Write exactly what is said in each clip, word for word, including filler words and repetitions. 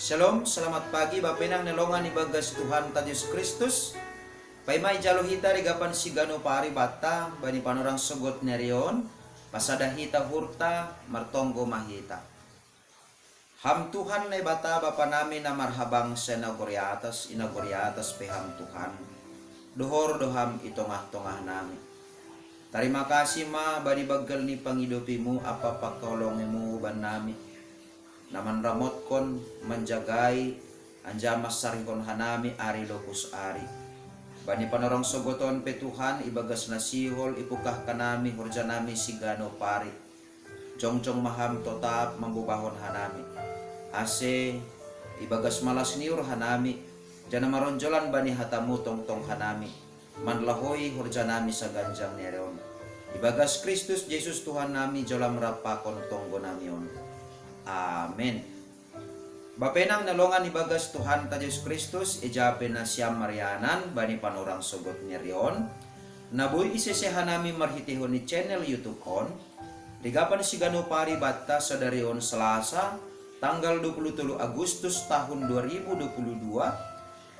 Shalom, selamat pagi, bapenang nelongan ibagas Tuhan ta Jesus Kristus. Paima ijalo hita rigapan sigano pari batta, bani panorang sogot nerion, pasada hita hurta, martonggo mahita. Ham Tuhan Naibata Bapa nami na marhabang sa inagoriatas, inagoriatas pe Ham Tuhan, dohor do Ham i tongah-tongah nami. Tarima kasih ma bani baggal ni pangidopimu apa pakaolongimu bannami, na manramotkon, manjagai, anjaha mansarihon hanami ari lokus ari. Bani panorang sogoton pe Tuhan, ibagas na sihol ipukah hanami horjanami sigano pari. Jongjong ma Ham totap mambobahon hanami, ase ibagas malas ni uhur hanami, janah maronjolan bani hatamu tongtong hanami, manlahoi horjanami saganjang ni ari on. Ibagas Kristus Jesus Tuhan nami, jalo Ham rap pakon tonggo nami on. Amen. Bapenang nelongan ibagas Tuhan ta Jesus Kristus, ija pe nasiam marianan bani panorang sogot nerion, na boi isese hanami marhiteihon ni channel YouTube on, rigapan sigano pari batta sadari on Selasa, tanggal dua puluh tolu Agustus tahun dua ribu dua puluh dua,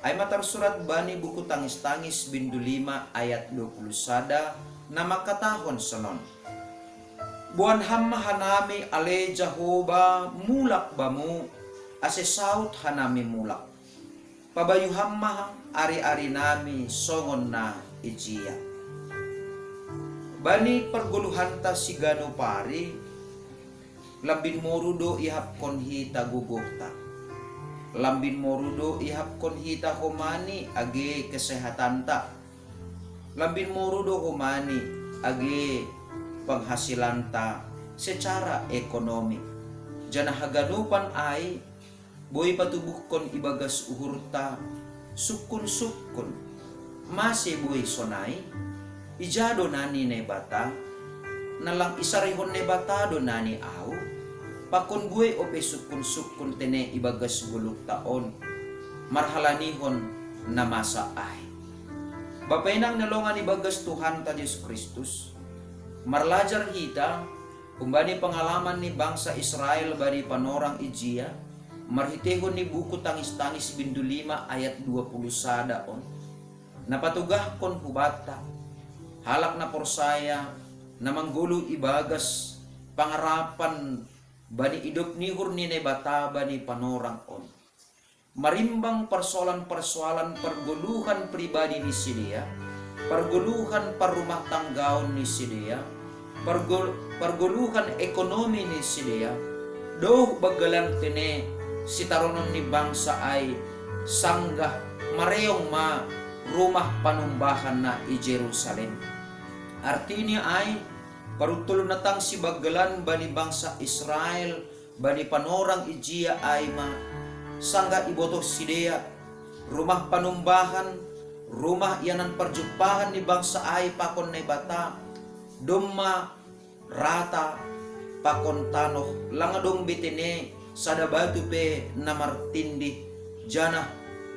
ai ma tarsurat bani buku Tangis-tangis bindu lima ayat dua puluh sada, na mangkatahon sonon: Boan Ham ma hanami ale Jahowa mulak Bamu, ase saut hanami mulak. Pabayu Ham ma ari-arinami songon na ijia. Bani pargoluhanta sigano pari, lambin moru do iahapkon hita gogohta. Lambin moru do iahapkon hita homani age kesehatanta. Lambin moru do homani age panghasilanta secara ekonomi. Janah haganupan ai boi patubuhkon ibagas uhurta sungkun-sungkun. Mase boi sonai? Ija do na ni Naibata? Na lang isarihon Naibata do na ni ahu? Pakon buei ope sungkun-sungkun tene ibagas goluhta on, marhalanihon na masa ai. Bapenang nelongan ibagas Tuhanta Jesus Kristus, marlajar hita humbani pangalaman ni bangsa Israel bani panorang ijia, marhiteihon ni buku Tangis-tangis bindu lima ayat dua puluh sada on, na patugahkon hubanta, halak na porsaya, na manggoluh ibagas pangarapan bani idop ni uhur ni Naibata bani panorang on. Marimbang parsoalan-parsoalan pargoluhan pribadi ni sidea, pargoluhan parrumah tanggaon ni sidea, pargol-, pargoluhan ekonomi ni sidea, dohot banggalan tene sitaronon ni bangsa ai, sanggah mareong ma rumah panumbahan na i Jerusalem. Artini ai, paruntulun na tangsi banggalan bani bangsa Israel, bani panorang ijia ai ma, sanggah ibotoh sidea, rumah panumbahan, rumah ianan parjumpahan ni bangsa ai pakon Naibata, domma rata pakon tanoh, lang adong be tene sada batu pe na martindih, janah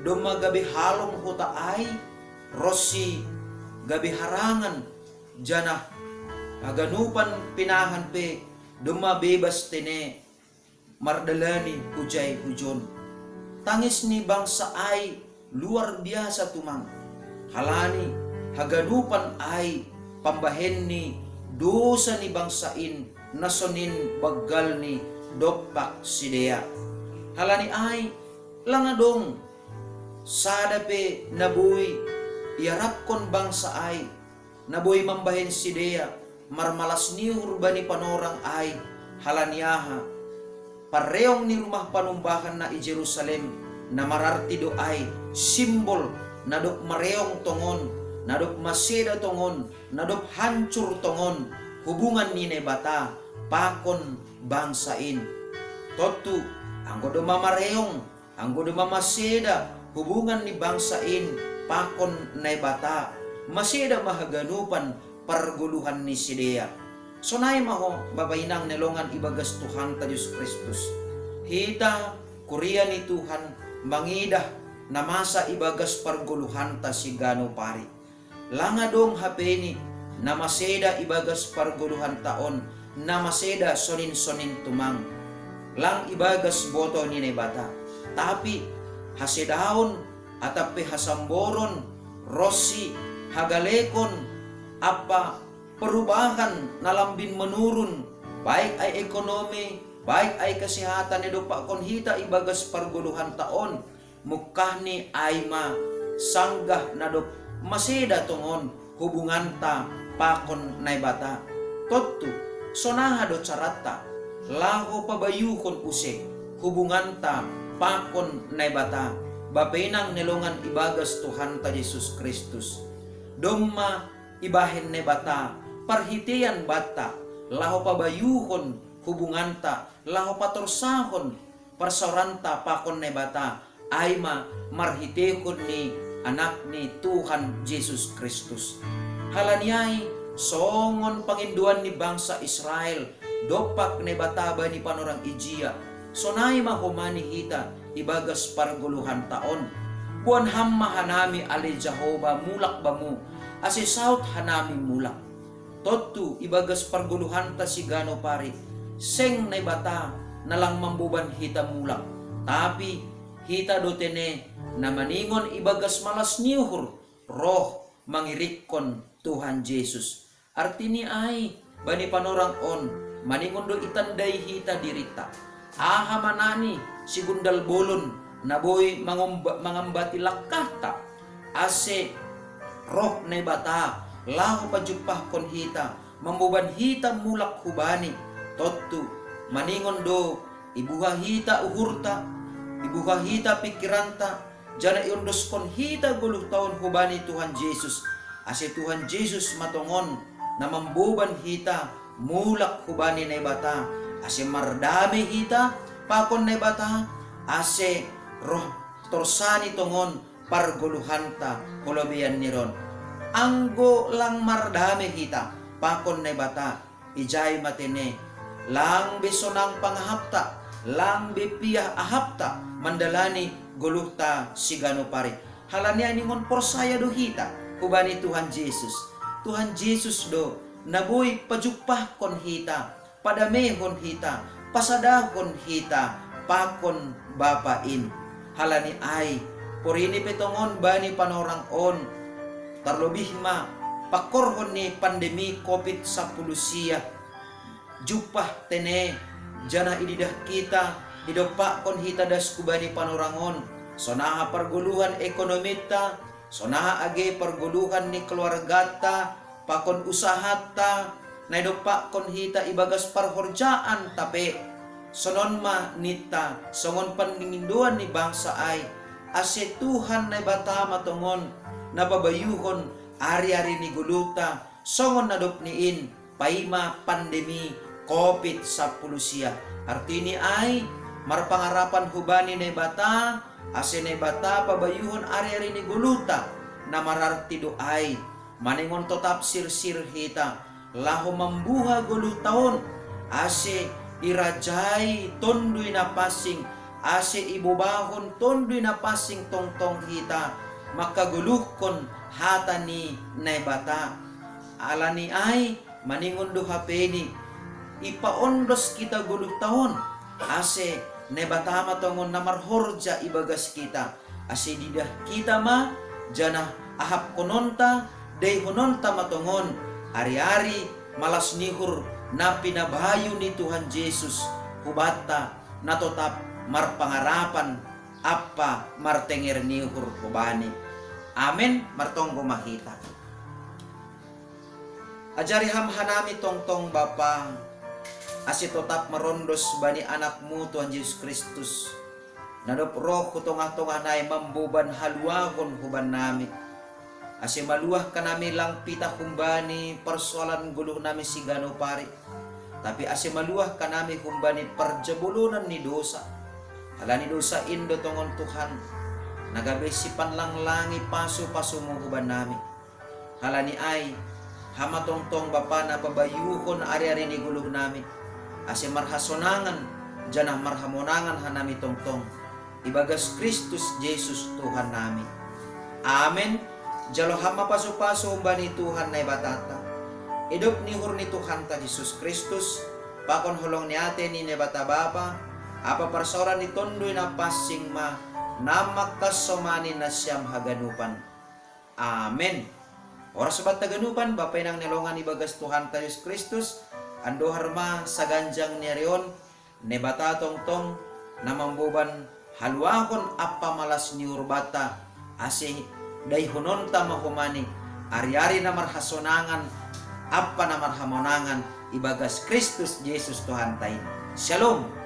domma gabe halong huta ai, ronsi gabe harangan, janah haganupan pinahan pe domma bebas tene mardalani hujai hujon. Tangis ni bangsa ai luar biasa tumang. Halani haganupan ai pambahen ni dosa ni bangsa in na sonin banggalni dompak sidea. Halani ai lang adong sada pe na boi iarapkon bangsa ai, na boi mambahen sidea marmalas ni uhur bani panorang ai, halani aha? Parreong ni rumah panumbahan na i Jerusalem, na mararti do ai simbol na dob mareong tongon, na dob maseda tongon, na dob hancur tongon hubungan ni Naibata pakon bangsa in. Tontu, anggo domma mareong, anggo domma maseda hubungan ni bangsa in pakon Naibata, maseda ma haganupan pargoluhan ni sidea. Sonai ma ho, bapa inang na hinaholongan ibagas Tuhanta Jesus Kristus. Hita, kuria ni Tuhan, mangidah na masa ibagas pargoluhanta sigano pari. Lang adong hapeni na maseda ibagas pargoluhanta on, na maseda sonin-sonin tumang. Lang ibagas boto ni Naibata. Tapi hasedaon, atap pe hasamboron, ronsi, hagalekon, ampa perubahan na lambin menurun, baik ai ekonomi, baik ai kesehatan na idompakkon hita ibagas pargoluhanta on, mungkahni ai ma sanggah na dob maseda tongon hubunganta pakon Naibata. Tontu, sonaha do caranta laho pabayuhon use hubunganta pakon Naibata, Bapa inang na longan ibagas Tuhanta Jesus Kristus. Domma ibahen Naibata parhitean banta laho pabayuhon hubunganta, laho patorsahon parsaoranta pakon Naibata, ai ma marhitehon ni Anakni Tuhan Jesus Kristus. Halani ai, songon pangindoan ni bangsa Israel dompak Naibata bani panorang ijia, sonai ma homa ni hita ibagas pargoluhanta on. Boan Ham ma hanami ale Jahowa mulak Bamu, ase saut hanami mulak. Tontu ibagas pargoluhanta siganup ari, seng Naibata na lang mamboban hita mulak, tapi hita do tene na maningon ibagas malas ni uhur roh mangirikkon Tuhan Jesus. Artini ai, bani panorang on, maningon do itandai hita dirinta. Aha manani sigundal bolon na boi mangomba-, mangambati langkahta, ase roh Naibata laho pajumpahkon hita, mamboban hita mulak hu Bani. Tontu, maningon do ibuha hita uhurta, ibuha hita pingkiranta, janah iondoskon hita goluhta on hubani Tuhan Jesus, ase Tuhan Jesus ma tongon na mamboban hita mulak hubani Naibata, ase mardame hita pakon Naibata, ase roh torsani tongon pargoluhanta holobean ni ron. Anggo lang mardame hita pakon Naibata, ijai ma tene, lang be sonang pangahapta, lang be piah ahapta mandalani goluhta siganup ari. Halani ai ningon porsaya do hita hubani Tuhan Jesus. Tuhan Jesus do na boi pajumpahkon hita, padamehon hita, pasadahon hita pakon Bapa in. Halani ai, porini pe tongon bani panorang on, tarlobih ma pangkorhon ni pandemi covid sampulu sia, jumpah tene, janah ididah hita, idompakkon hita das hubani panorang on, sonaha pargoluhan ekonominta, sonaha age pargoluhan ni keluarganta, pakon usahanta, na idompakkon hita ibagas parhorjaanta pe. Sonon ma ninta, songon pangindoan ni bangsa ai, ase Tuhan Naibata ma tongon na pabayuhon ari-ari ni goluhta, songon na dob ni in, paima pandemi covid sampulu sia. Artini ai, marpangarapan hubani Naibata, ase Naibata pabayuhon ari-ari ni goluhta, na mararti do ai, maningon totap sirsir hita, laho mambuha goluhta on, ase irajai Tonduy Napansing, ase ibobahon Tonduy Napansing tongtong hita, mangkagoluhkon hata ni Naibata. Halani ai, maningon do hapeni, ipaondos hita goluhta on, ase Naibata ma tongon na marhorja ibagas hita, ase ididah hita ma, janah ahapkononta, daihononta ma tongon, ari-ari malas ni uhur na pinabayu ni Tuhan Jesus hubanta, na totap marpangarapan ampa martenger ni uhur hubani. Amen. Martonggo ma hita. Ajari Ham hanami tongtong, Bapa, ase totap marondos bani Anak-Mu Tuhan Jesus Kristus, na dob roh hu tongah-tongah nai mamboban haluahon hubannami, ase maluah hanami lang pitah humbani parsoalan goluhnami siganup ari, tapi ase maluah hanami humbani parjabolonan ni dousa. Halani dousa in do tongon, Tuhan, na gabe sipanlanglangi pasu-pasu-Mu hubannami. Halani ai, Ham ma tongtong Bapa na pabayuhon ari-ari ni goluhnami, ase marhasonangan janah marhamonangan hanami tongtong, ibagas Kristus Jesus Tuhannami. Amen. Jalo Ham ma pasu-pasu humbani Tuhan Naibatanta, idop ni uhur ni Tuhanta Jesus Kristus, pakon holong ni atei ni Naibata Bapa, Apa parsaoran ni Tonduy Napansing ma, na mangkasoman i nasiam haganupan. Amen. Oras batta haganupan, bapa inang na longan ibagas Tuhanta Jesus Kristus, andohar ma saganjang ni ari on, Debata tongtong na mamboban haluahon ampa malas ni Hurbata, ase daihononta ma homa i ari-ari na marhasonangan ampa na marhamonangan ibagas Kristus Jesus Tuhanta i. Shalom.